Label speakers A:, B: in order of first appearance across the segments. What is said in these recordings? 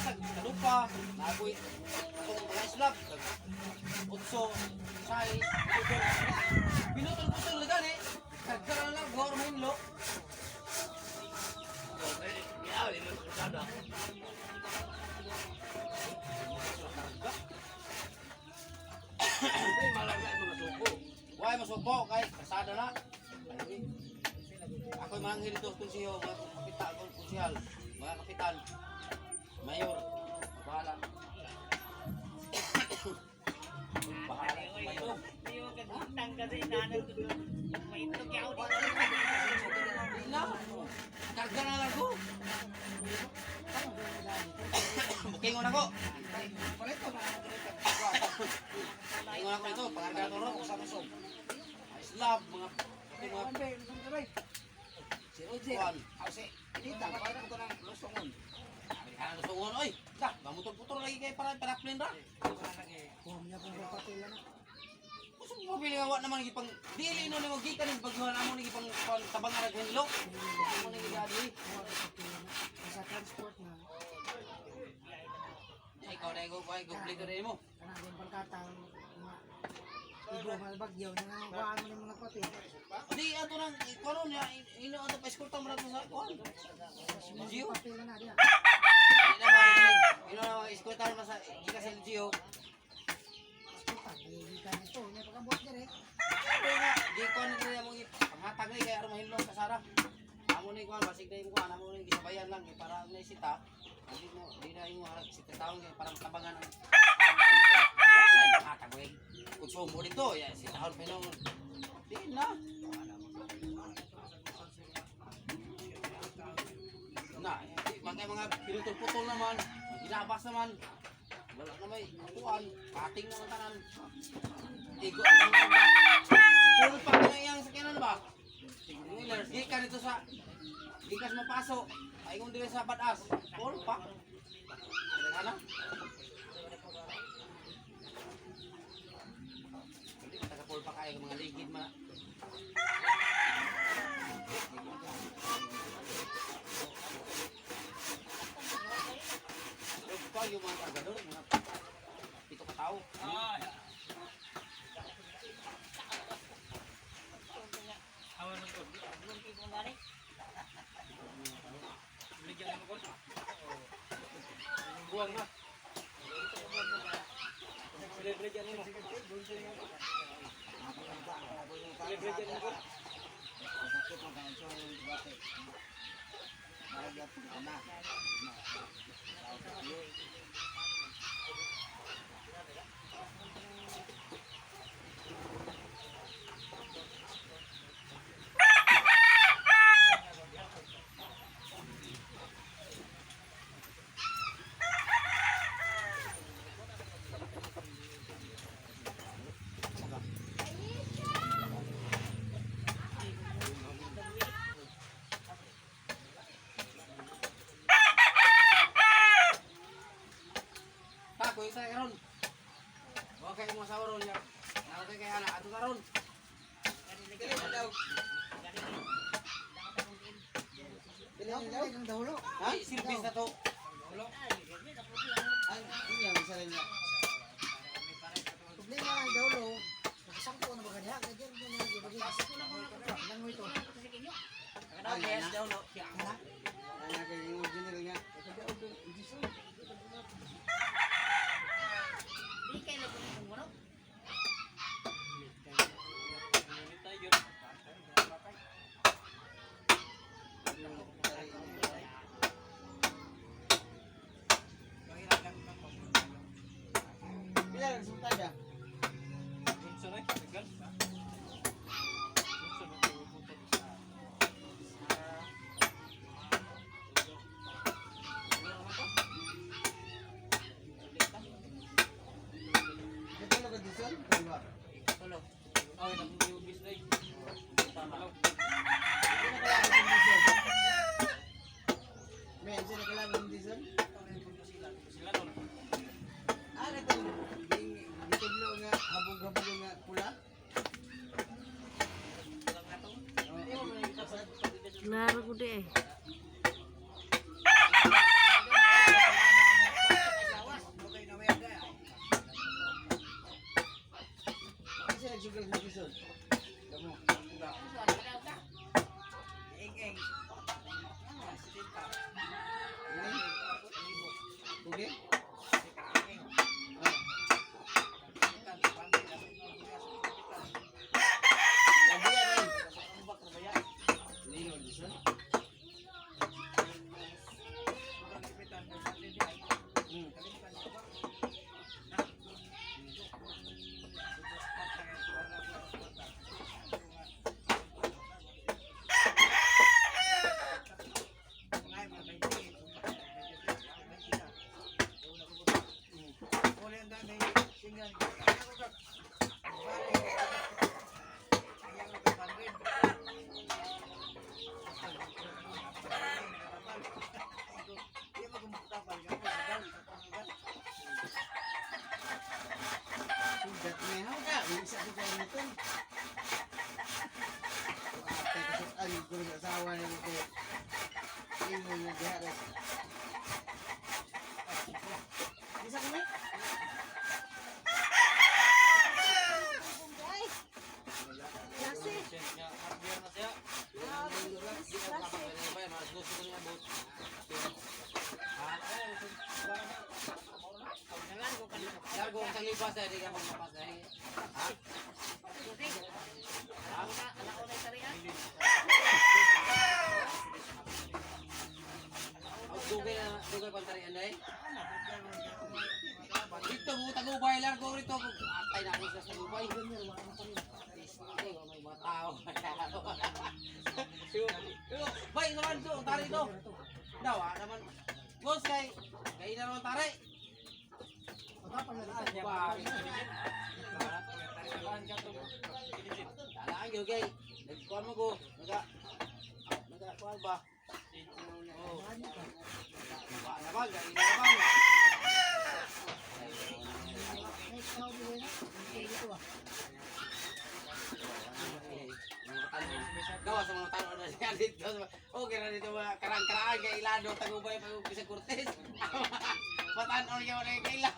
A: Bisag kalupa, nagoy itong mga slab, utso, size, putol. Pinutol-putol na gani. Karga na lang, gawar mo hinlo. Why masuko kay kasada na. Ako'y manghil dito sa konseho, mga kapital, konsehal, mga kapitan, mayor, bahala. Bahala yung mayor. Di na. Karga na lang ko. Bukingon ako. Bukingon ako ito. Pangarga na to ro. Slab, mga ito, mga
B: Si Roger.
A: kuwan.
B: Aw si Dita, para ko nang lusongon.
A: Amerikano lusungon, oy. Dah, mamutol-putol lagi kay para para plane ra. Gusto mo pabili nga wa naman gipang dili no nimo gikan ning bagyuhan amo ni gipang kuwan, tabangan ra hinlo. Amo ni gidali.
C: Sa transport na,
A: Ikaw na ikaw kay kompleto na mo.
C: kanang yung barkatang mga igo mga bagyo, nangangakuhaan mo ng mga papel.
A: Di ato nang kuno niya ino ato pa eskorta mo ra to sa kuan.
C: Sa mga
A: Gio?
C: papel na diya.
A: Di na ma ino na eskorta mo sa gikan sa LGU.
C: Eskutan, gigikan ito, niya pagkabuhat dere.
A: Sabi nga, di kuan ni mo panghatag ni kay aron mahilom ka sara. Amo ni kuan basig na imo kuan amo ni gisabayan lang kay para na sita. Hindi mo di na imo harap sita taon kay parang tabangan ang hatag ko konsumo dito ya si taon pa noon. Di na. Na, di, mga pinutol-putol naman, ginabas naman. Wala na may kuan, pating naman tanan. Igo ang mga. Puro pa na iyang sakyanan ba? Wheelers, gikan dito sa gikan sa mapaso. Ay kung dili sa badas, puro pa. Ano na? Hindi ka taga pa kayo mga ligid man. Pa yung mga kargador, mga pito ka tao. Buwang na.
B: Sakit mo kay so dati. Marag yapon ka na.
A: Ta, kuya sa karon. Okay mo asawa ron ya. Na okay kay ana ato karon.
B: Dili na daw. Dili na daw.
C: Ang dahulo.
A: Ha? Service na to.
B: Ang inyang isa niya.
C: Problema lang dahulo. Nakasangko na ba kanya? Kaya dyan na gibagi. Lang mo ito.
A: Ang yes daw no.
C: Ana?
B: Ang kay original nga. Pila lang resulta niya? Katulog ka diesel? Kaliwa.
A: Tulo. Ay, nagugis na. Tama.
B: Hindi na kailangan ng diesel. Men, sino kailangan ng diesel? Ah, natong gitudlo nga habog-habog nga pula.
D: Klaro ko di eh.
B: Tingnan ko. Ako ka. Ayan ko ka Sugat na yun. Ka, isa ko kayo nito. Ate ko sa ay ko sa asawa niya ko. Ingon nga diha res. Isa ko na.
D: Klase.
A: Nga, hardware na siya.
D: Ah,
A: Di ko
D: klase.
A: makapagpapalay, mas gusto ko niya abot. Largo ang sanglipas eh, di ka magpapas eh. Ha? Oh, dugay na, dugay pantarian na eh. Dito mo tagubay, largo rito. Atay na ako sa tagubay. Ay, may mga tao. Bay, naman to, tari to. Daw, ah, naman. Boss, kay, kay na naman tari. Talaan gyud kay nagkuan mo ko, naga kuan ba? Oh. Wa na ba gay na ba? Gawa sa mga tao na siya dito. Okay na dito mga karang-karaan kay Ilado Tagubay pag sa Cortez. Matan-on kayo na kay Ila.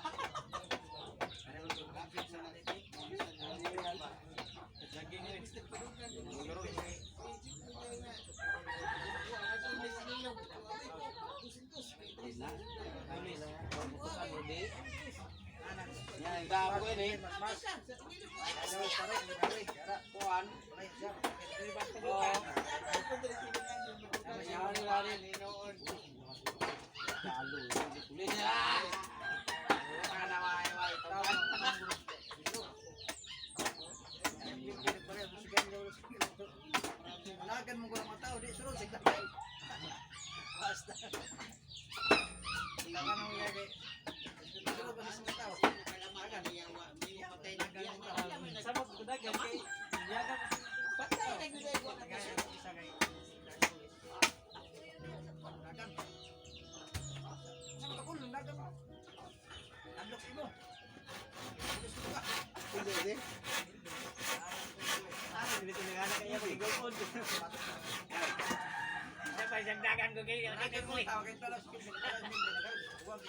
A: Yan, damo ko yun eh. Kuan. Oo. Yan, yan, yan. Lalo, tuloy na. Taka na, way, way.
B: Lagan mo ko ng mga tao, di sunod sa daghan. Basta. Lagan mo yagi. Sunod pa sa mga tao. Lagan. Lagan mo tao.
C: Patay na gyud ay ko.
B: Isa kay. Lagan. Sa mga kulong lagan mo. Andok imo. Gusto ka.
C: Hindi.
B: Lagan mo tao kay talas ko sa lagan. Huwag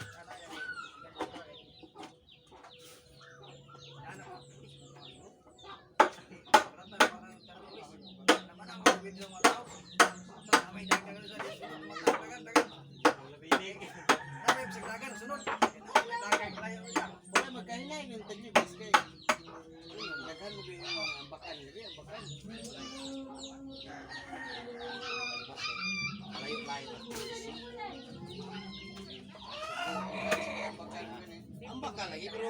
B: ana yan.
C: Wala magkahinay ng taglibis kay. Daghan mo kayo ang ambakan lagi, ambakan.
A: Layo-layo.
C: Ambakan mo ni.
A: Ang baka lagi pero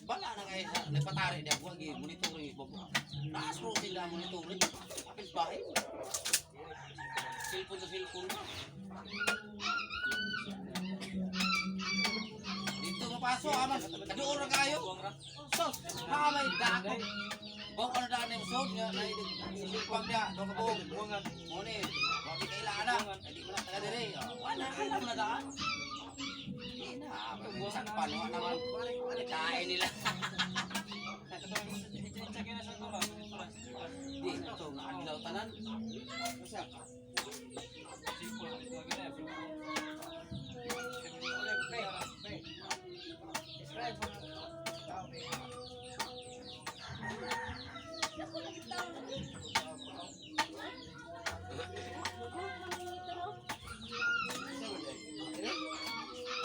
A: bala na kayo sa nagpatari niya buwag eh, monitoring babo. Taas ro sila monitoring. Apil bahay. Cellphone sa cellphone na. Dito mapasok aman kaduol ra kayo. So, hamay dako. Baw ano daan yung sod nga na sa cellphone niya do ka buog. Mo ni, wa mi kaila ana. Di mo na taga dire. Wala alam na daan. Di na, sakpan wa naman. Kain nila. Di ito nga adlaw tanan.
C: Usa.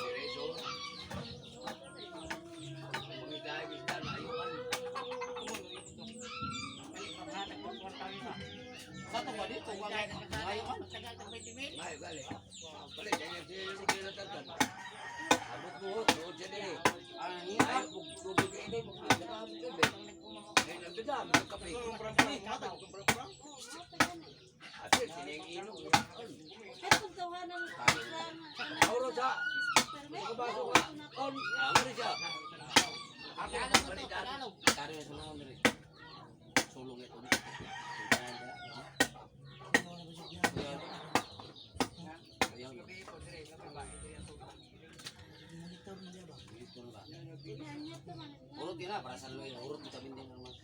A: Diretso. Mga isda layuan. Sa to ba dito wa layuan.
B: Ay, bale. Bale, ganyan siya yung kinatatan. Abot mo, doon siya din eh.
A: Ang hirap.
B: Ay, tubig ka ini, tubig. Ngayon, ang bida, may kape. Ate, sining inom. Auro sa, nakabaso ka. On, amo rin siya.
A: Tagalog to, Tagalog. Tari na sulong diri. Sulong ito. Urot yun na, para sa luwi. Urot mo kami din naman.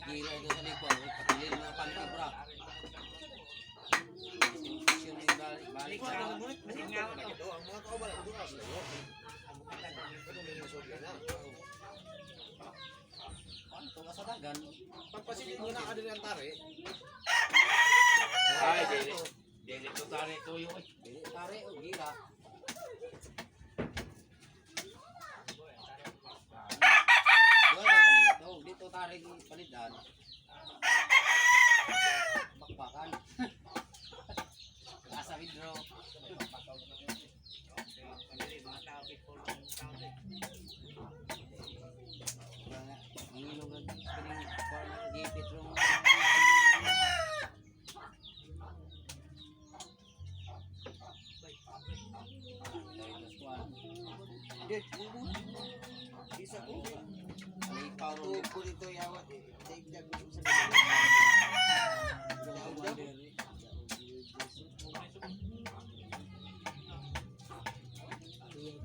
A: Tigil ito sa likod, patilin mga panty, bra. Balik sa
C: Ang mga kauban ang duha sila.
A: Ano to sa dagan?
C: Pagpasilin mo na ka din ang tari.
E: Ay, dili. Dili ko tari tuyo eh.
A: Dili tare o gira. Dito, dito tare palitan. Bakbakan. Asa withdraw. Mangilog ang kining kuan na gipit rong.
C: Isa ko.
A: Alipaw
C: Tuog
A: ron.
C: ko dito yawat. Daigdag ko sa Daog-daog.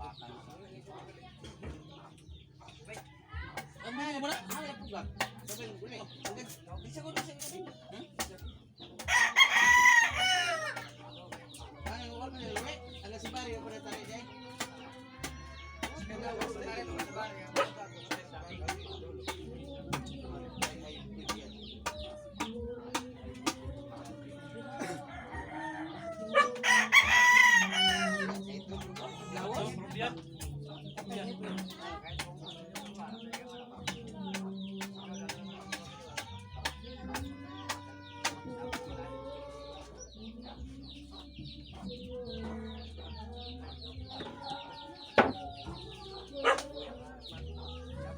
A: Bakan. Ano mo na? Ay, puglag.
C: Sabay mo gulay. Isa ko isa ko. Ay, wala na uwi. Ala sa baryo pa na tayo dai. Lawas.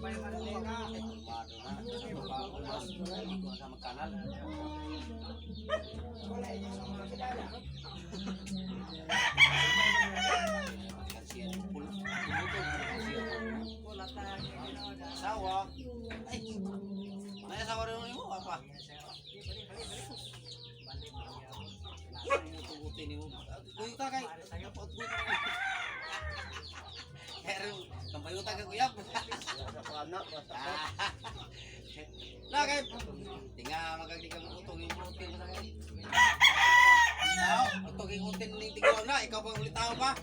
A: Tumbado na. Tumbado na. Hindi ko na magkanal. Kansiyan. Puluto. Kansiyan. Asawa. Ay. May asawa rin mo, apa? Tugutin mo. Kuyo ta kay. Kuyo ta. Pero kambayuta ka kuyap. Na kay tinga magagdi ka utong yung utin mo sa kay. Tao, utong yung utin ning tigaw na, ikaw pa ulit tao pa.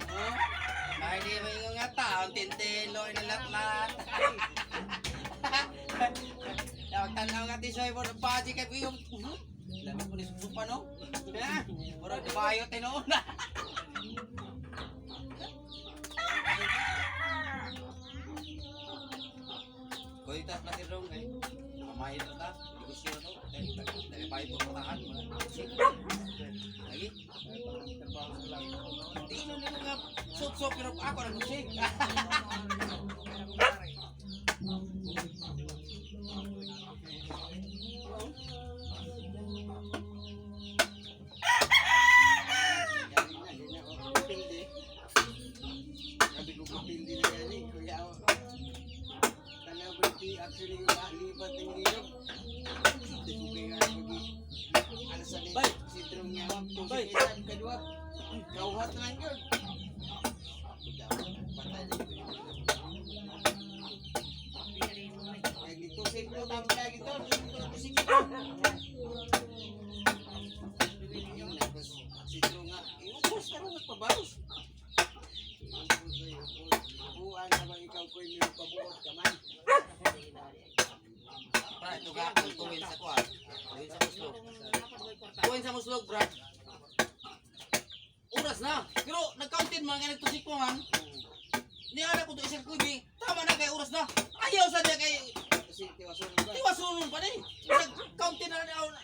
A: Oh, may di mo yung nga tao, tintilo inilatlat. Tawag tanaw nga ti soy mo baji kay yung Lami po ni supa no. Ha? Murag bayo tinuon na. Kuy tas na sirong kay mamahit na ta, negosyo na to. Kay dali pa ito putahan. Lagi. Di no nila nga sup-sup pero ako na gusi.
C: Pildi. Sabi ko pildi na yan eh. Kuya, oh. Tanaw ko iti actually yung lipat ng ilog. Hindi ko kaya pag ano sa ni
A: Bay!
C: sitrong niya.
A: Bay!
C: Tusikitan kadwa. Kauhat lang yun. Patay na yun. Kaya dito sentro tama na dito. Dito sentro. Sitro nga. Iubos ka rin nagpabalos. Buwan na ba ikaw ko'y may pabuot ka man?
A: Pra, ito ka akong tuwin sa kuwan. Tuwin sa muslog. Tuwin sa muslog, Brad. Oras na. Pero nag-counted man kay nagtusik ko man. Niya na ko to isang kubi. Tama na kay oras na. Ayaw sa niya kay
C: Kasi tiwason ba?
A: tiwasunod pa ni. Nag-counted na na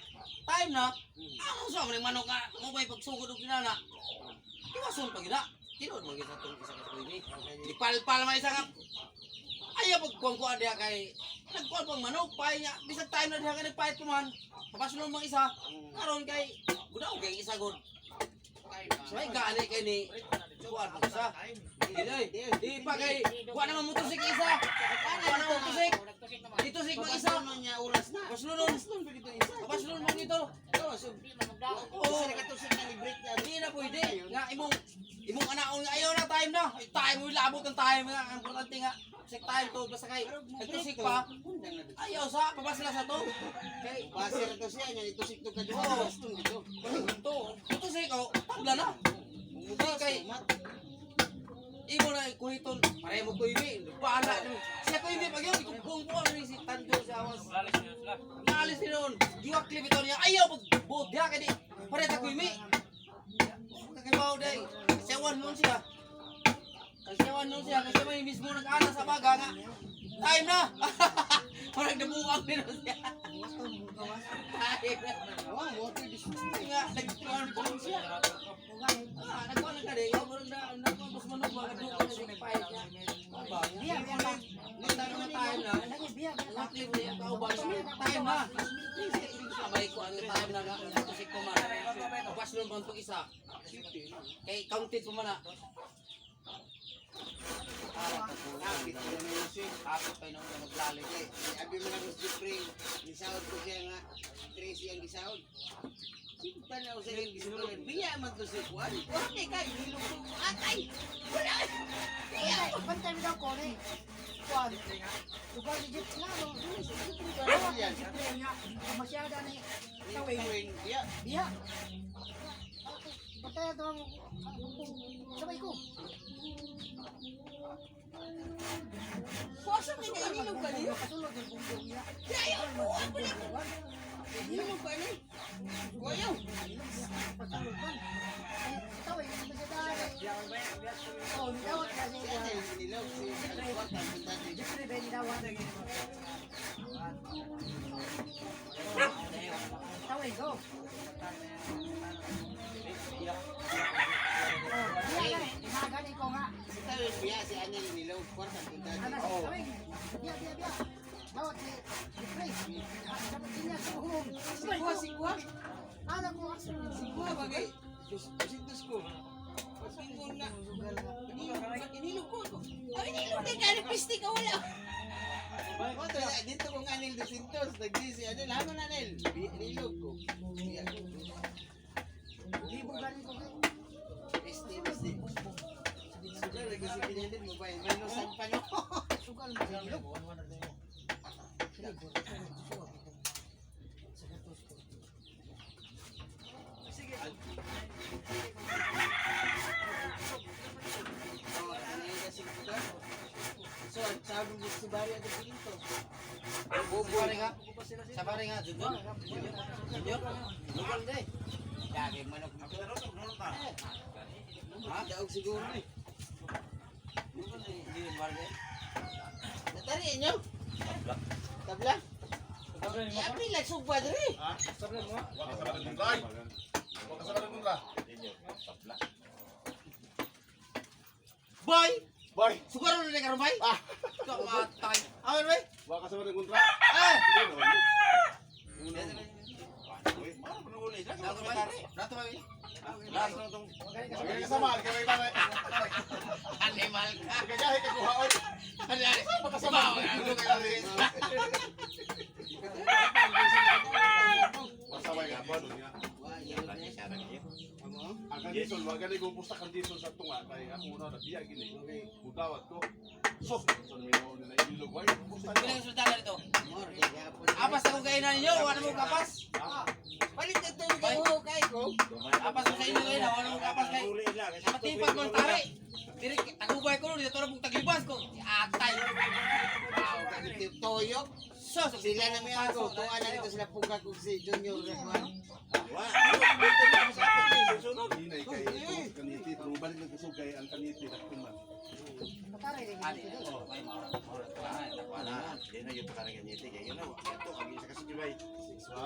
A: time na. Ang sa man manok nga mo bay pagsugod og kinana. Tiwasun pa gina. Tinuod man gyud sa tong isa ka kubi. Ipalpal man isa ka. Ayaw pagkuhan ko diha kay nagkuhan pang manok pay niya. Bisag time na diha kay nagpahit ko man. Papasunod mang isa. Karon kay gudaw kay isa gud. So ay gani kay ni kuan mo isa. Dili, di pa kay kuan naman motorsik isa. Kuan naman motorsik. Dito sig mang isa.
C: Pasunod niya oras na.
A: Pasunod.
C: Pasunod pa dito isa.
A: Pasunod man ito.
C: So,
A: Oo.
C: isa na katusik na ni break na.
A: Hindi na pwede. Nga imong imong anaon nga ayaw na time na. Ay, time mo labot ang time nga. Ang importante nga sik time to basta kay nagtusik pa. Ayaw sa pabasla sa to. Kay
C: Base ra to siya niya itusik to kaduha.
A: Oo.
C: Baston dito.
A: to tusik oh, tabla na. Hindi kay imo na kuhiton pare mo kuibi bahala ni siya kuibi pag yun ikumbong ko ano si Tanjo sa awas. Naalis ni noon giwakli bitaw niya ayaw pag buot diha kay di pare ta kuibi. Kakabaw day sewan noon siya. Kasiyawan noon siya kasi may mismo nag-ana sa baga nga time na. Parang nabuang din siya. Time na.
C: Oh, motor dis.
A: Nga nagkuhan ko siya. Ah, nagkuhan na ka di. Yung murag na nagkuhan ko sa manok ba nagduko na siya pahit niya. Ba?
B: Biya, biya, biya.
A: Nagtano na time na.
B: Lagi, biya, biya.
A: Nakli mo niya kauban. Time na. Sabay ko ang time na nga. Tusik ko man. Paslon pa itong isa. Kay counted pa man na.
C: Kapit na may usik.
A: Kapit pa yun ang naglalim.
C: Eh, abi mo lang si Jeffrey. Gisaod ko siya nga Tracy ang gisaod. Sinta na sa iyang gisulod. Biya man to si Juan. Kuha kay kay nilog ko atay. Wala.
B: Bantay, bantay mo daw ko ni. Kuan. Lugar ni Jeep nga no. Ano
C: Yan.
B: Jeep nga. Masyada ni tawing.
C: Tawing biya.
B: Biya. Bantay ito ang sabay ko.
C: Kuha kay kay nilog ka niyo.
B: Kasulod ng bumbong niya.
C: Ayaw kuha ko lang. Nilog ka ni. Kuha yaw.
B: Pagsulod man. Eh, tawing masyada. Oh, nidawat kasi.
C: Si ate nilog si Juan punta ni
B: Jeffrey ba nidawat? Tawing go. Oh, biya ka eh. Gani ko nga.
C: Si Tawing biya si ate nilog kwarta punta ni.
B: Anas, tawing. Biya, biya, biya. Dawat si Jeffrey. Dapat sinya sa buhong.
C: Kuha si Kuha.
B: Alam ko,
C: Si Kuha bagay. Dos ko. Pagpingon na. Inilog ko. Ay, inilog kay kaya piste ka wala. Moto na dito kong anil de Sintos, nagdi si anil hamon anil. Inilog ko. Biya ko.
B: Libo gani ko.
C: Piste piste. Sugal lagi si pinilin mo ba? Manusan pa no.
B: Sugal mo sa ilog. Libo.
C: Oh, anil de Sintos. So, sabi mo si Barry at Pinto.
A: Sabari nga. Sabari nga. Junior. Junior. Lugal na eh.
C: Dagi manok dito.
A: Ha?
C: Daog siguro eh.
A: Lugal na eh. Hindi yung barangay.
C: Natari inyo? Tabla. Yapri lang sugba diri.
A: Boy!
F: Boy!
A: Sugaro na karon bay?
F: Ah!
A: Kamatay. Awan bay?
F: Baka sa mga kontra.
A: Eh!
F: Uy, mara pa nung uli.
A: Dato bay? Dato bay?
F: Last na itong. Bagay ka sama, kay may
A: Animal ka.
F: Kagahe ka kuha oy.
A: Ano
F: Sama. Masaway ka po. Ang kandison, wag gani kung pusta kandison sa tunga kay ako una na biya gini. Mudawat ko. Sos, sa mino na ilog way. Pusta
A: Pila yung sultana dito? Apas ako kayo na ninyo, wala mo kapas.
C: Palit na ito kay Uho kay ko.
A: Apas ko sa inyo kayo na, wala mo kapas kay. Matipag mong tari. Diri tagubay ko dito na pong taglibas ko. Atay.
C: Toyok.
A: Sos,
C: Sila na may ako. Tuwa na dito sila pugak kung si Junior.
F: Hinay kay kaniti.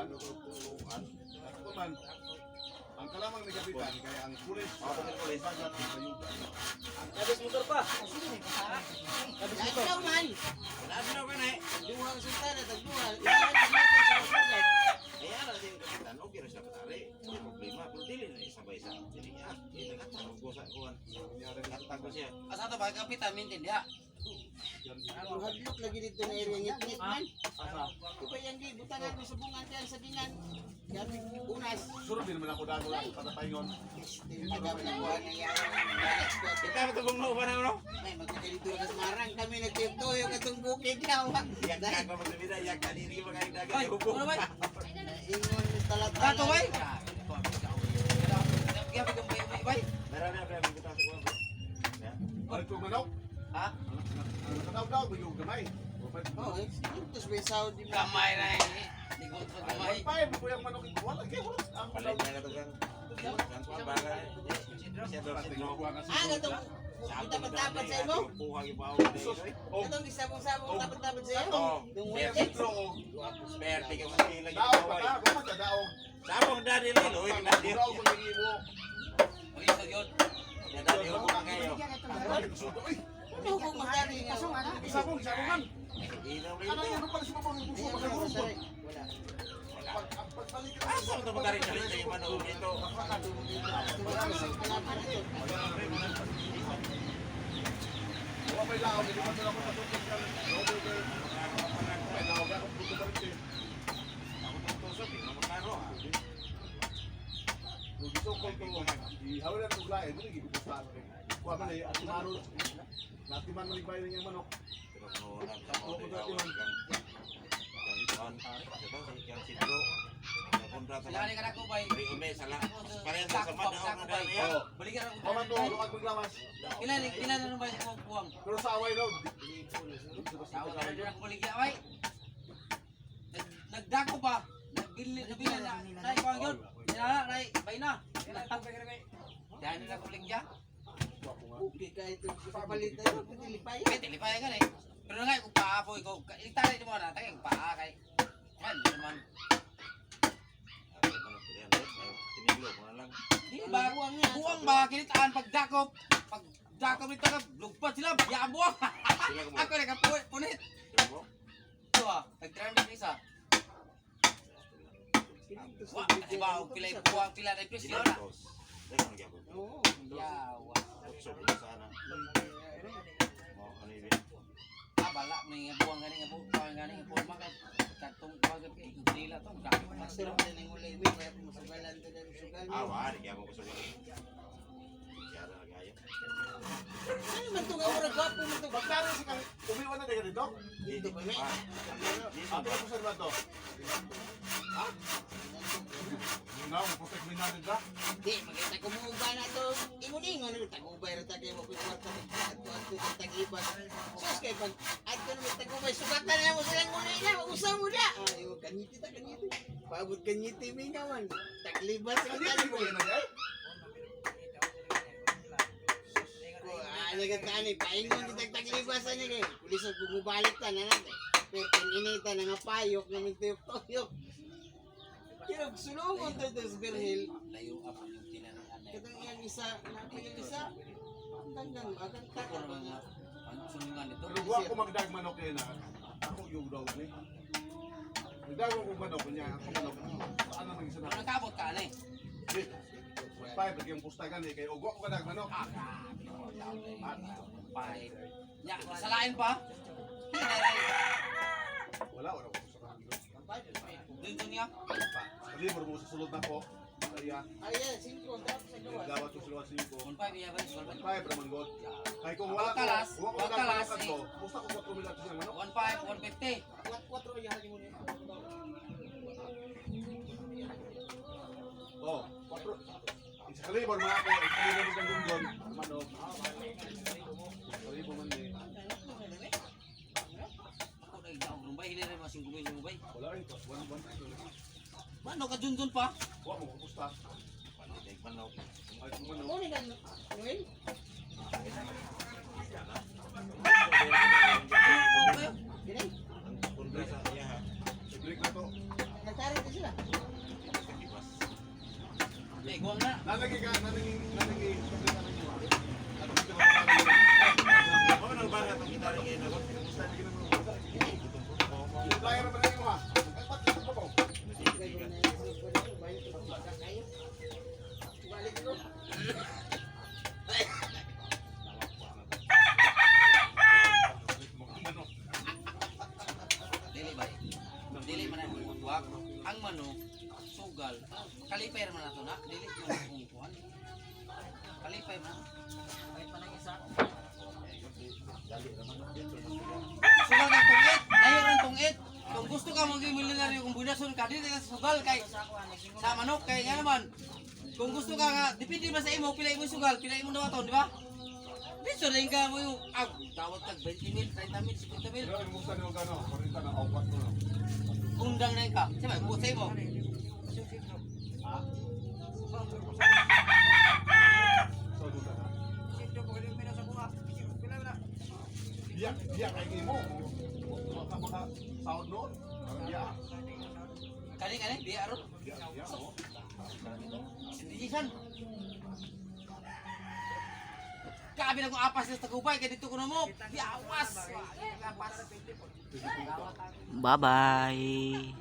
F: Kuan. Ako man. Ang kalamang ni Kapitan kaya ang pulis.
E: Oh, pulis.
F: Bagat ng bayugan.
A: Kabis motor pa.
C: Ikaw man.
E: Wala na ba na eh.
C: Duha ang sultana, tagduha. Ilahan sa mga sa mga.
E: Kaya na din kapitan, okay ra siya patari. Wala problema, pero dili na isa ba isa. Dili niya. Dili na ko sa kuan. Katag ko siya.
A: Asa to ba kapitan mintin diha.
C: Ang hadlok lagi dito na area ngit-ngit man.
F: Asa?
C: Iba yan di, butangan ko sa bungan diyan sa dinan. Gamit unas.
F: Sunod din naman ako dago lang para paingon.
C: Tagam na buwan na yawa.
E: Kita mo tubong no ba na no?
C: May magkakalito ka sa marang kami nagtiyog-tuyog atong bukid yawa.
E: Yak ka pa magbida, yak ka dili ba kay dagat.
A: Ay, ano ba?
C: Ingon ni talatala.
A: Dato bay. Gabi kang bay bay bay.
E: Meron na pre, bitaw sa kuan. Ya.
F: Balik ko manok.
A: Ha?
F: Ang nakadaw-daw, bagyo gamay.
C: Oh, eh, ito sa Saudi man.
A: Gamay na eh. Ligot sa gamay.
F: Five, ko yung manok. Wala, kaya wala. Ang
E: Palit na ka to kang. Kang kuan ba ka? Siya do si no.
C: Ah, katong tapat-tapat sa imo?
E: Kuha gibaw.
F: Oh,
C: Katong gisabong-sabong tapat-tapat sa imo?
E: Oh,
C: Yung
E: Pero
C: weekend.
E: Swerte ka sa pila
F: Daog pa ka, kuma ka daog.
E: Sabong dali lilo, oy dali.
F: Daog ko yung imo.
A: Uy, sa yun.
E: Dali ko kayo.
F: Uy,
C: Ano ko magdari nga?
F: isabong, isabongan.
E: Ilaw
F: Ano
E: lilo.
F: yung ano pala si Papa ng puso, makagurong ko.
C: Wala.
F: Pagpalit ka.
E: Asa mo to magkari sa yung manok dito?
F: Wala may laom, hindi pa sila ako patutog ka. May laom, ako puto pa rin eh.
E: Ako tong tusok, eh, magkaro, ah.
F: Kung gusto ko ito, ihawalan ko lain, hindi gigugustahan ko. Kuha man eh, at maro, natiman man igbayan niyang manok.
E: Pero kung wala sa mo, kang kang kuan, ito si kang Sidro. Kontrata
A: Sila ni kada ko bay.
E: Ri ume sala. Parehas sa sama daw na dali.
F: Oo.
A: Balikan ako.
F: Kuha man to, luwag maglawas.
A: Pila ni pila na ba ko kuwang?
F: Pero sa away daw,
A: Tawa na rin ako baligya bay. Nagdako pa. Nabili nabili na. Nay kuwang yun. Nila nay bay na. Dahil nila ko baligya.
C: Okay ka ito. Papalit na yun. Patilipay.
A: Ay tilipay ka eh. Pero nga kung paa po ikaw, itali mo na tagay kung paa kay. Man naman.
E: Tiniglo ko na lang.
A: Di ba? Buwang ba kinitaan pagdakop? Pagdakop nito ka lugpad sila, biyaan buwang.
E: Sila ko mo.
A: Ako na kapuwi, punit.
E: Sila mo.
A: Ito ah, nag-trending isa. Wa, kasi ba, og pila buwang pila na presyo na.
E: Dos. Dahil ang gyapon.
C: Oo.
A: Yawa.
E: Otso ko sana. Mo ano yun?
A: Ah, bala, may nga buwang gani nga buwang gani nga porma kay katong buwang kay dila to. Dako na sila.
C: Masarap na ng ulay. May kaya masugalan to ng sugal.
E: Ah, wa, di gyapon ko sa Kaya na gaya.
C: Ano man ito nga murag gwapo man ito.
F: Pagkari si kang, umiwan na dahil dito?
C: Dito ba may?
F: Ato na po sa to. Ha? Now, protect me natin ka.
C: Di, magkita ko mo uba na to. Ingon-ingon. Tagubay ra tagay mo kwarta. Adto adto kang tag-ibas. Sus kay pag adto na may tagubay. Sugatan na mo silang ulay na. Usa mo na. Ay, kanyiti ta kanyiti. Paabot kanyiti mi nga man. Taglibas ka
F: Hindi ko yan na eh.
C: Ko ano ka tani paingon kitag taglibas ani kay pulis og bumubalik ta na natin. Pero kung inita na nga payok na tuyok-tuyok. Pero sulungon to ito sa Berhil.
A: Layo up yung tinanong.
C: Katong iyang isa, na iyang isa. Tanggang agang
A: Ako
C: taka
A: naman nga. Ang sunungan nito.
F: Pero buwa ko magdag manok eh na. Ako yung daw ni. Magdag ko manok niya, ako manok. Saan naman isa na?
A: Pero nakabot ka ani.
F: Five, lagi ang pusta gani kay ugwa ko kadag manok.
A: Ah, grabe. Nya, salain pa.
F: Wala, wala ko sa kanila.
A: Dun dun niya.
F: Palibor mo sa sulod na ko. Kaya,
C: Ay, yeah, singko, tapos sa gawa.
F: dawat ko sila singko.
A: Kung pa biya ba sulod.
F: Five raman god. Kay kung wala ko,
A: Kalas,
F: wala ko kadag
A: kalas,
F: manok ko. Pusta ko 4 mil ato siyang manok.
A: 15, 150.
C: Kwatro yung mo niya.
F: Oh, 4. Isa kalibor mga ako, isa kalibor kang gunggon, manok. Isa kalibor man ni.
A: Ako na igdaog ron bay, hilay masing gumil mo bay.
F: Wala rin to. One one.
A: Mano ka dun dun pa?
F: Wa mo ko pusta.
E: Panitay manok.
F: Ay kung manok.
C: Mo ni kan Noel?
A: Ano kayo?
C: Gini.
E: Kontra sa iya ha.
F: I-break na to.
B: Gitari ko sila.
E: Sakibas.
A: May guwang na.
F: Nalagi ka, nalagi, nalagi.
E: Mao nang bara tong gitara ngayon ako.
F: Flyer ba na yung ha? Ay, ba't ito pa po?
A: Dili ba? Dili man ang uwak. Ang manok, sugal. Kalipay man ato na. Dili man ang kuan. Kalipay man.
B: Kahit pa nang isa.
A: Sugal kang tungit. Layo rin tungit. Kung gusto ka maging milyonaryo, kung bunason ka, dili ka sa sugal kay
B: Sa ako, naging
A: sa manok kay nga naman. Kung gusto ka nga, depende ba sa imo, pila imo sugal, pila imo dawaton, di ba? Dito rin ka mo yung, ah, dawat kag 20 mil, 30 mil, 50 mil.
F: Pero yung musta niyo gano, 40 na awat ko no.
A: Undang na ka. Siyempre, buot sa imo.
F: Ha? So, doon na. Biya, biya kay imo. Wa ka maka sahod noon. Biya.
A: Kani kani, biya ron.
F: Biya, biya. Oh.
A: Sindisan. Kabi na kong apas sa Tagubay, kaya dito ko na mo. Biawas. Apas.
G: Bye-bye.